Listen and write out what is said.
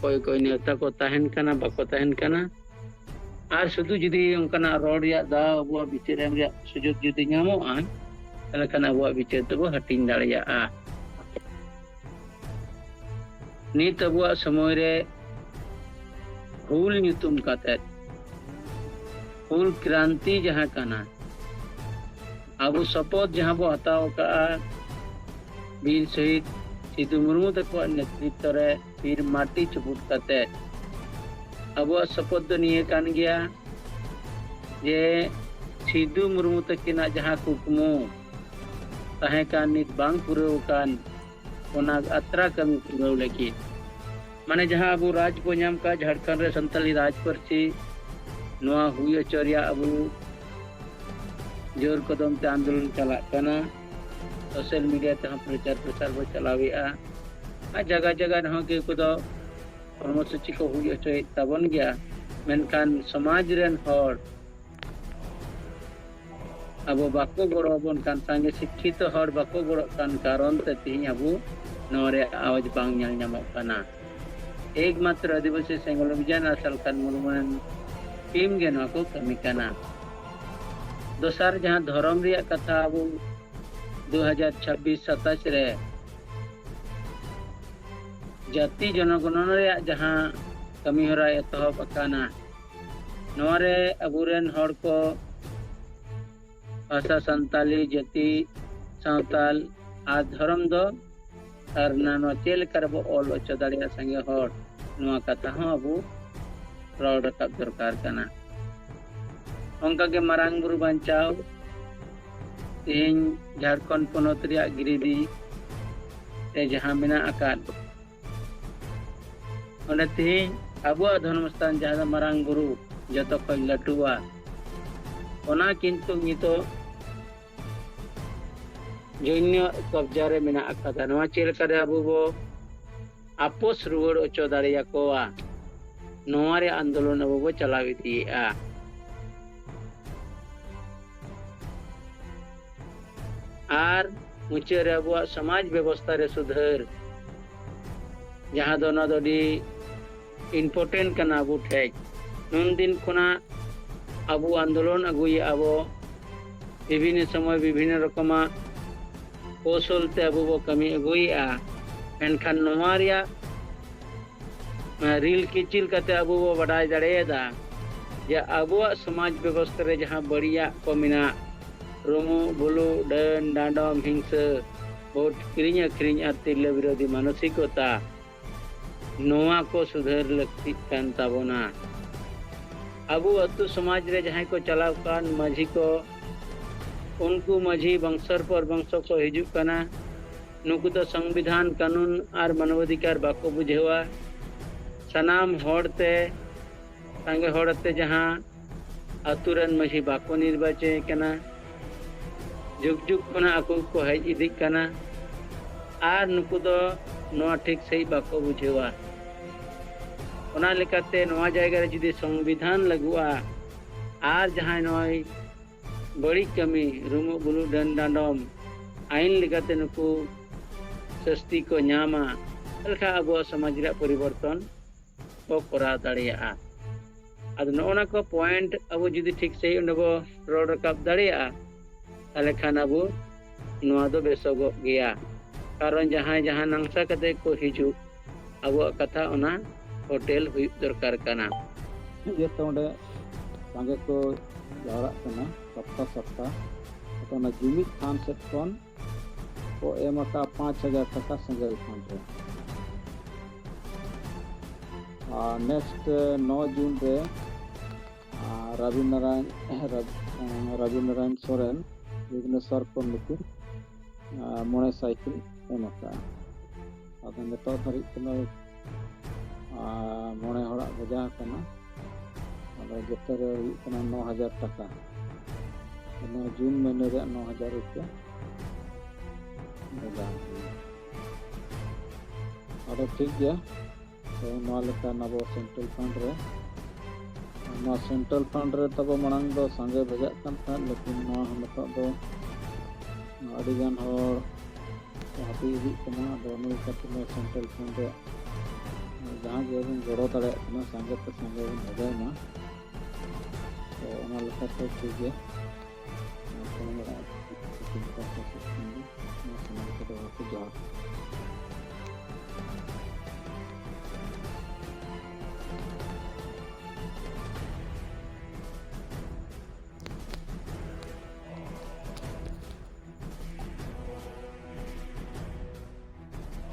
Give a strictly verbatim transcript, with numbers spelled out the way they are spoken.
ᱚᱠᱚᱭ ᱚᱠᱚᱭ ᱱᱮᱣᱛᱟ ᱠᱚ ᱛᱟᱦᱮᱱ ᱠᱟᱱᱟ, ᱵᱟᱠᱚ ᱛᱟᱦᱮᱱ ᱠᱟᱱᱟ᱾ ᱟᱨ ᱥᱩᱫᱷᱩ ᱡᱩᱫᱤ ᱚᱱᱠᱟᱱᱟᱜ ᱨᱚᱲ ᱨᱮᱭᱟᱜ ᱫᱟᱣ, ᱟᱵᱚᱣᱟᱜ ᱵᱤᱪᱟᱹᱨ ᱮᱢ ᱨᱮᱭᱟᱜ ᱥᱩᱡᱳᱜᱽ ᱡᱩᱫᱤ ᱧᱟᱢᱚᱜᱼᱟ, ᱛᱟᱦᱚᱞᱮ ᱠᱷᱟᱱ ᱟᱵᱚᱣᱟᱜ ᱵᱤᱪᱟᱹᱨ ᱫᱚᱵᱚ ᱦᱟᱹᱴᱤᱧ ᱫᱟᱲᱮᱭᱟᱜᱼᱟ᱾ ᱱᱤᱛ ᱟᱵᱚᱣᱟᱜ ᱥᱚᱢᱚᱭ ᱨᱮ ᱦᱩᱞ ᱧᱩᱛᱩᱢ ᱠᱟᱛᱮ, ᱦᱩᱞ ᱠᱨᱟᱱᱛᱤ ᱡᱟᱦᱟᱸ ᱠᱟᱱᱟ, ᱟᱵᱚ ᱥᱚᱯᱚᱛ ᱡᱟᱦᱟᱸ ᱵᱚ ᱦᱟᱛᱟᱣ ᱟᱠᱟᱫᱼᱟ, ᱵᱤᱨ ᱥᱚᱦᱤᱫ ᱥᱤᱫᱩ ᱢᱩᱨᱢᱩ ᱛᱟᱠᱚᱣᱟᱜ ᱱᱮᱛᱨᱤᱛᱵ ᱨᱮ ᱵᱤᱨ ᱢᱟᱹᱴᱤ ᱪᱩᱯᱩᱫ ᱠᱟᱛᱮ, ᱟᱵᱚᱣᱟᱜ ᱥᱚᱯᱚᱛ ᱫᱚ ᱱᱤᱭᱟᱹ ᱠᱟᱱ ᱜᱮᱭᱟ ᱡᱮ ᱥᱤᱫᱩ ᱢᱩᱨᱢᱩ ᱛᱟᱹᱠᱤᱱᱟᱜ ᱡᱟᱦᱟᱸ ᱠᱩᱠᱢᱩ ᱛᱟᱦᱮᱸ ᱠᱟᱱ, ᱱᱤᱛ ᱵᱟᱝ ᱯᱩᱨᱟᱹᱣ ᱟᱠᱟᱱ, ᱚᱱᱟ ᱟᱛᱨᱟ ᱠᱟᱹᱢᱤ ᱯᱩᱨᱟᱹᱣ ᱞᱟᱹᱜᱤᱫ, ᱢᱟᱱᱮ ᱡᱟᱦᱟᱸ ᱟᱵᱚ ᱨᱟᱡᱽ ᱵᱚ ᱧᱟᱢ ᱠᱟᱜ, ᱡᱷᱟᱲᱠᱷᱚᱸᱰ ᱨᱮ ᱥᱟᱱᱛᱟᱲᱤ ᱨᱟᱡᱽ ᱯᱟᱹᱨᱥᱤ, ᱱᱚᱣᱟ ᱦᱩᱭ ᱦᱚᱪᱚ ᱨᱮᱭᱟᱜ ᱟᱵᱚ ᱡᱳᱨ ᱠᱚᱫᱚᱢ ᱛᱮ ᱟᱱᱫᱳᱞᱚᱱ ᱪᱟᱞᱟᱜ ᱠᱟᱱᱟ᱾ ᱥᱳᱥᱟᱞ ᱢᱤᱰᱤᱭᱟ ᱛᱮᱦᱚᱸ ᱯᱨᱚᱪᱟᱨ ᱯᱨᱚᱥᱟᱨ ᱵᱚ ᱪᱟᱞᱟᱣᱮᱫᱼᱟ᱾ ᱟᱨ ᱡᱟᱭᱜᱟ ᱡᱟᱭᱜᱟ ᱨᱮᱦᱚᱸ ᱠᱮᱣ ᱠᱚᱫᱚ ᱠᱚᱨᱢᱚᱥᱩᱪᱤ ᱠᱚ ᱦᱩᱭ ᱦᱚᱪᱚᱭᱮᱫ ᱛᱟᱵᱚᱱ ᱜᱮᱭᱟ, ᱢᱮᱱᱠᱷᱟᱱ ᱥᱚᱢᱟᱡᱽ ᱨᱮᱱ ᱦᱚᱲ ᱟᱵᱚ ᱵᱟᱠᱚ ᱜᱚᱲᱚ ᱟᱵᱚᱱ ᱠᱟᱱ, ᱥᱟᱸᱜᱮ ᱥᱤᱠᱠᱷᱤᱛᱚ ᱦᱚᱲ ᱵᱟᱠᱚ ᱜᱚᱲᱚᱜ ᱠᱟᱱ ᱠᱟᱨᱚᱱ ᱛᱮ ᱛᱮᱦᱮᱧ ᱟᱵᱚ ᱱᱚᱣᱟ ᱨᱮᱭᱟᱜ ᱟᱣᱟᱡᱽ ᱵᱟᱝ ᱧᱮᱞ ᱧᱟᱢᱚᱜ ᱠᱟᱱᱟ᱾ ᱮᱠᱢᱟᱛᱨᱚ ᱟᱹᱫᱤᱵᱟᱹᱥᱤ ᱥᱮᱸᱜᱮᱞ ᱚᱵᱷᱤᱡᱟᱱ ᱟᱨ ᱥᱟᱞᱠᱷᱟᱱ ᱢᱩᱨᱢᱩ ᱨᱮᱱ ᱴᱤᱢ ᱜᱮ ᱱᱚᱣᱟ ᱠᱚ ᱠᱟᱹᱢᱤ ᱠᱟᱱᱟ᱾ ᱫᱚᱥᱟᱨ, ᱡᱟᱦᱟᱸ ᱫᱷᱚᱨᱚᱢ ᱨᱮᱭᱟᱜ ᱠᱟᱛᱷᱟ, ᱟᱵᱚ ᱫᱩ ᱦᱟᱡᱟᱨ ᱪᱷᱟᱵᱵᱤᱥ ᱥᱟᱛᱟᱥ ᱨᱮ ᱡᱟᱹᱛᱤ ᱡᱚᱱᱚᱜᱚᱱᱚᱱᱟ ᱨᱮᱭᱟᱜ ᱡᱟᱦᱟᱸ ᱠᱟᱹᱢᱤ ᱦᱚᱨᱟ ᱮᱛᱚᱦᱚᱵ ᱟᱠᱟᱱᱟ, ᱱᱚᱣᱟ ᱨᱮ ᱟᱵᱚᱨᱮᱱ ᱦᱚᱲ ᱠᱚ ᱵᱷᱟᱥᱟ ᱥᱟᱱᱛᱟᱞᱤ, ᱡᱟᱹᱛᱤ ᱥᱟᱶᱛᱟᱞ ᱟᱨ ᱫᱷᱚᱨᱚᱢ ᱫᱚ ᱥᱟᱨᱱᱟ, ᱱᱚᱣᱟ ᱪᱮᱫ ᱞᱮᱠᱟ ᱨᱮᱵᱚ ᱚᱞ ᱦᱚᱪᱚ ᱫᱟᱲᱮᱭᱟᱜᱼᱟ ᱥᱟᱸᱜᱮ ᱦᱚᱲ, ᱱᱚᱣᱟ ᱠᱟᱛᱷᱟ ᱦᱚᱸ ᱟᱵᱚ ᱨᱚᱲ ᱨᱟᱠᱟᱵ ᱫᱚᱨᱠᱟᱨ ᱠᱟᱱᱟ᱾ ᱚᱱᱠᱟᱜᱮ ᱢᱟᱨᱟᱝ ᱵᱩᱨᱩ ᱵᱟᱧᱪᱟᱣ, ᱛᱮᱦᱮᱧ ᱡᱷᱟᱲᱠᱷᱚᱸᱰ ᱯᱚᱱᱚᱛ ᱨᱮᱭᱟᱜ ᱜᱤᱨᱤᱰᱤ ᱨᱮ ᱡᱟᱦᱟᱸ ᱢᱮᱱᱟᱜ ᱟᱠᱟᱫ, ᱚᱸᱰᱮ ᱛᱮᱦᱮᱧ ᱟᱵᱚᱣᱟᱜ ᱫᱷᱚᱨᱢᱚ ᱥᱛᱷᱟᱱ, ᱡᱟᱦᱟᱸ ᱫᱚ ᱢᱟᱨᱟᱝ ᱵᱩᱨᱩ ᱡᱚᱛᱚ ᱠᱷᱚᱱ ᱞᱟᱹᱴᱩᱣᱟ, ᱚᱱᱟ ᱠᱤᱱᱛᱩ ᱱᱤᱛᱚᱜ ᱡᱚᱭᱱᱚ ᱠᱚᱵᱡᱟ ᱨᱮ ᱢᱮᱱᱟᱜ ᱟᱠᱟᱫᱟ᱾ ᱱᱚᱣᱟ ᱪᱮᱫ ᱞᱮᱠᱟᱨᱮ ᱟᱵᱚ ᱵᱚ ᱟᱯᱚᱥ ᱨᱩᱣᱟᱹᱲ ᱦᱚᱪᱚ ᱫᱟᱲᱮᱭᱟᱠᱚᱣᱟ, ᱱᱚᱣᱟ ᱨᱮ ᱟᱱᱫᱳᱞᱚᱱ ᱟᱵᱚ ᱵᱚ ᱪᱟᱞᱟᱣ ᱤᱫᱤᱭᱮᱫᱼᱟ᱾ ᱟᱨ ᱢᱩᱪᱟᱹᱫ ᱨᱮ ᱟᱵᱚᱣᱟᱜ ᱥᱚᱢᱟᱡᱽ ᱵᱮᱵᱚᱥᱛᱷᱟ ᱨᱮ ᱥᱩᱫᱷᱟᱹᱨ, ᱡᱟᱦᱟᱸ ᱫᱚ ᱱᱚᱣᱟ ᱫᱚ ᱟᱹᱰᱤ ᱤᱢᱯᱚᱨᱴᱮᱱᱴ ᱠᱟᱱᱟ ᱟᱵᱚ ᱴᱷᱮᱡ᱾ ᱱᱩᱱ ᱫᱤᱱ ᱠᱷᱚᱱᱟᱜ ᱟᱵᱚ ᱟᱱᱫᱳᱞᱚᱱ ᱟᱹᱜᱩᱭᱮᱫᱼᱟ ᱵᱚ, ᱵᱤᱵᱷᱤᱱᱱᱚ ᱥᱚᱢᱚᱭ ᱵᱤᱵᱷᱤᱱᱱᱚ ᱨᱚᱠᱚᱢᱟᱜ ᱠᱳᱥᱚᱞ ᱛᱮ ᱟᱵᱚ ᱵᱚ ᱠᱟᱹᱢᱤ ᱟᱹᱜᱩᱭᱮᱫᱼᱟ᱾ ᱢᱮᱱᱠᱷᱟᱱ ᱱᱚᱣᱟ ᱨᱮᱭᱟᱜ ᱨᱤᱞ ᱠᱤᱪᱤᱞ ᱠᱟᱛᱮ ᱟᱵᱚ ᱵᱚ ᱵᱟᱰᱟᱭ ᱫᱟᱲᱮᱭᱟᱫᱟ ᱡᱮ ᱟᱵᱚᱣᱟᱜ ᱥᱚᱢᱟᱡᱽ ᱵᱮᱵᱚᱥᱛᱷᱟ ᱨᱮ ᱡᱟᱦᱟᱸ ᱵᱟᱹᱲᱤᱡᱟᱜ ᱠᱚ ᱢᱮᱱᱟᱜ, ᱨᱩᱢᱩᱜ ᱵᱩᱞᱩᱜ, ᱰᱟᱹᱱ ᱰᱟᱸᱰᱚᱢ, ᱦᱤᱝᱥᱟᱹ, ᱵᱷᱳᱴ ᱠᱤᱨᱤᱧ ᱟᱹᱠᱷᱨᱤᱧ ᱟᱨ ᱛᱤᱨᱞᱟᱹ ᱵᱤᱨᱳᱫᱷᱤ ᱢᱟᱱᱚᱥᱤᱠᱚᱛᱟ, ᱱᱚᱣᱟ ᱠᱚ ᱥᱩᱫᱷᱟᱹᱨ ᱞᱟᱹᱠᱛᱤᱜ ᱠᱟᱱ ᱛᱟᱵᱚᱱᱟ᱾ ᱟᱵᱚ ᱟᱹᱛᱩ ᱥᱚᱢᱟᱡᱽ ᱨᱮ ᱡᱟᱦᱟᱸᱭ ᱠᱚ ᱪᱟᱞᱟᱣ ᱠᱟᱱ ᱢᱟᱹᱡᱷᱤ ᱠᱚ, ᱩᱱᱠᱩ ᱢᱟᱹᱡᱷᱤ ᱵᱚᱝᱥᱚᱨ ᱯᱚᱨ ᱵᱚᱝᱥᱚ ᱠᱚ ᱦᱤᱡᱩᱜ ᱠᱟᱱᱟ᱾ ᱱᱩᱠᱩ ᱫᱚ ᱥᱚᱝᱵᱤᱫᱷᱟᱱ, ᱠᱟᱹᱱᱩᱱ ᱟᱨ ᱢᱟᱱᱚᱵᱟᱫᱷᱤᱠᱟᱨ ᱵᱟᱠᱚ ᱵᱩᱡᱷᱟᱹᱣᱟ᱾ ᱥᱟᱱᱟᱢ ᱦᱚᱲ ᱛᱮ, ᱥᱟᱸᱜᱮ ᱦᱚᱲ ᱛᱮ ᱡᱟᱦᱟᱸ ᱟᱹᱛᱩ ᱨᱮᱱ ᱢᱟᱹᱡᱷᱤ ᱵᱟᱠᱚ ᱱᱤᱨᱵᱟᱪᱚᱱ ᱠᱟᱱᱟ, ᱡᱩᱜᱽ ᱡᱩᱜᱽ ᱠᱷᱚᱱᱟᱜ ᱟᱠᱚ ᱠᱚ ᱦᱮᱡ ᱤᱫᱤᱜ ᱠᱟᱱᱟ᱾ ᱟᱨ ᱱᱩᱠᱩ ᱫᱚ ᱱᱚᱣᱟ ᱴᱷᱤᱠ ᱥᱟᱺᱦᱤᱡ ᱵᱟᱠᱚ ᱵᱩᱡᱷᱟᱹᱣᱟ᱾ ᱚᱱᱟ ᱞᱮᱠᱟᱛᱮ ᱱᱚᱣᱟ ᱡᱟᱭᱜᱟ ᱨᱮ ᱡᱩᱫᱤ ᱥᱚᱝᱵᱤᱫᱷᱟᱱ ᱞᱟᱹᱜᱩᱜᱼᱟ ᱟᱨ ᱡᱟᱦᱟᱸᱭ ᱱᱚᱜᱼᱚᱭ ᱵᱟᱹᱲᱤᱡ ᱠᱟᱹᱢᱤ, ᱨᱩᱢᱩᱜ ᱵᱩᱞᱩᱜ, ᱰᱟᱹᱱ ᱰᱟᱸᱰᱚᱢ, ᱟᱹᱭᱤᱱ ᱞᱮᱠᱟᱛᱮ ᱱᱩᱠᱩ ᱥᱟᱹᱥᱛᱤ ᱠᱚ ᱧᱟᱢᱟ, ᱛᱟᱦᱚᱞᱮ ᱠᱷᱟᱱ ᱟᱵᱚᱣᱟᱜ ᱥᱚᱢᱟᱡᱽ ᱨᱮᱭᱟᱜ ᱯᱚᱨᱤᱵᱚᱨᱛᱚᱱ ᱠᱚ ᱠᱚᱨᱟᱣ ᱫᱟᱲᱮᱭᱟᱜᱼᱟ᱾ ᱟᱫᱚ ᱱᱚᱜᱼᱚ ᱱᱟ ᱠᱚ ᱯᱚᱭᱮᱱᱴ ᱟᱵᱚ ᱡᱩᱫᱤ ᱴᱷᱤᱠ ᱥᱟᱺᱦᱤᱡ ᱚᱸᱰᱮ ᱵᱚ ᱨᱚᱲ ᱨᱟᱠᱟᱵ ᱫᱟᱲᱮᱭᱟᱜᱼᱟ, ᱛᱟᱦᱚᱞᱮ ᱠᱷᱟᱱ ᱟᱵᱚ ᱱᱚᱣᱟ ᱫᱚ ᱵᱮᱥᱚᱜᱚᱜ ᱜᱮᱭᱟ᱾ ᱠᱟᱨᱚᱱ ᱡᱟᱦᱟᱸᱭ ᱡᱟᱦᱟᱸ ᱱᱟᱝᱥᱟ ᱠᱟᱛᱮ ᱠᱚ ᱦᱤᱡᱩᱜ, ᱟᱵᱚᱣᱟᱜ ᱠᱟᱛᱷᱟ ᱚᱱᱟ ᱦᱳᱴᱮᱞ ᱦᱩᱭᱩᱜ ᱫᱚᱨᱠᱟᱨ ᱠᱟᱱᱟ᱾ ᱤᱭᱟᱹᱛᱮ ᱚᱸᱰᱮ ᱥᱟᱸᱜᱮ ᱠᱚ ᱡᱟᱣᱨᱟᱜ ᱠᱟᱱᱟ ᱥᱟᱯᱛᱟ ᱥᱟᱯᱛᱟ᱾ ᱟᱫᱚ ᱚᱱᱟ ᱡᱩᱢᱤᱫ ᱛᱷᱟᱱ ᱥᱮᱫ ᱠᱷᱚᱱ ᱠᱚ ᱮᱢ ᱟᱠᱟᱫᱼᱟ ᱯᱟᱸᱪ ᱦᱟᱡᱟᱨ ᱴᱟᱠᱟ ᱥᱮᱸᱜᱮᱞ ᱯᱷᱟᱱᱰ ᱨᱮ᱾ ᱟᱨ ᱱᱮᱠᱥᱴ ᱱᱚ ᱡᱩᱱ ᱨᱮ ᱟᱨ ᱨᱚᱵᱤ ᱱᱟᱨᱟᱭᱚᱱ ᱨᱚᱵ- ᱨᱚᱵᱤ ᱱᱟᱨᱟᱭᱚᱱ ᱥᱚᱨᱮᱱ ᱵᱷᱩᱵᱽᱱᱮᱥᱚᱨ ᱠᱷᱚᱱ ᱱᱩᱠᱤᱱ ᱟᱨ ᱢᱚᱬᱮ ᱥᱟᱭ ᱠᱤᱱ ᱮᱢ ᱟᱠᱟᱫᱼᱟ᱾ ᱟᱫᱚ ᱱᱤᱛᱚᱜ ᱫᱷᱟᱹᱨᱤᱡ ᱛᱮ ᱱᱚᱜᱼᱚᱭ ᱟᱨ ᱢᱚᱬᱮ ᱦᱚᱲᱟᱜ ᱵᱷᱮᱡᱟ ᱟᱠᱟᱱᱟ᱾ ᱟᱫᱚ ᱡᱚᱛᱚ ᱨᱮ ᱦᱩᱭᱩᱜ ᱠᱟᱱᱟ ᱱᱚ ᱦᱟᱡᱟᱨ ᱴᱟᱠᱟ᱾ ᱱᱚᱣᱟ ᱡᱩᱱ ᱢᱟᱹᱦᱱᱟᱹ ᱨᱮᱭᱟᱜ ᱱᱚ ᱦᱟᱡᱟᱨ ᱨᱩᱯᱤᱭᱟ ᱵᱷᱮᱡᱟ ᱟᱠᱟᱱᱟ᱾ ᱟᱫᱚ ᱴᱷᱤᱠ ᱜᱮᱭᱟ, ᱛᱚ ᱱᱚᱣᱟ ᱞᱮᱠᱟ ᱟᱵᱚ ᱥᱮᱱᱴᱨᱟᱞ ᱯᱷᱟᱱᱰ ᱨᱮ, ᱱᱚᱣᱟ ᱥᱮᱱᱴᱨᱟᱞ ᱯᱷᱟᱱᱰ ᱨᱮ ᱛᱟᱵᱚ ᱢᱟᱲᱟᱝ ᱫᱚ ᱥᱟᱸᱜᱮ ᱵᱷᱮᱡᱟᱜ ᱠᱟᱱ ᱛᱟᱦᱮᱸᱫ, ᱞᱮᱠᱤᱱ ᱱᱚᱣᱟ ᱦᱚᱸ ᱱᱤᱛᱚᱜ ᱫᱚ ᱟᱹᱰᱤᱜᱟᱱ ᱦᱚᱲ ᱠᱚ ᱦᱟᱹᱯᱤᱫ ᱤᱫᱤᱜ ᱠᱟᱱᱟ᱾ ᱟᱫᱚ ᱱᱩᱭ ᱠᱷᱟᱹᱛᱤᱨ ᱱᱚᱣᱟ ᱥᱮᱱᱴᱨᱟᱞ ᱯᱷᱟᱱᱰ ᱨᱮ ᱡᱟᱦᱟᱸ ᱜᱮᱵᱚᱱ ᱜᱚᱲᱚ ᱫᱟᱲᱮᱭᱟᱜ ᱠᱟᱱᱟ, ᱥᱟᱸᱜᱮ ᱛᱮ ᱥᱟᱸᱜᱮ ᱵᱚᱱ ᱵᱷᱮᱡᱟᱭ ᱢᱟ᱾ ᱛᱚ ᱚᱱᱟ ᱞᱮᱠᱟᱛᱮ ᱴᱷᱤᱠ ᱜᱮᱭᱟ᱾ ᱢᱟ ᱥᱟᱱᱟᱢ ᱠᱚᱫᱚ ᱡᱚᱦᱟᱨ᱾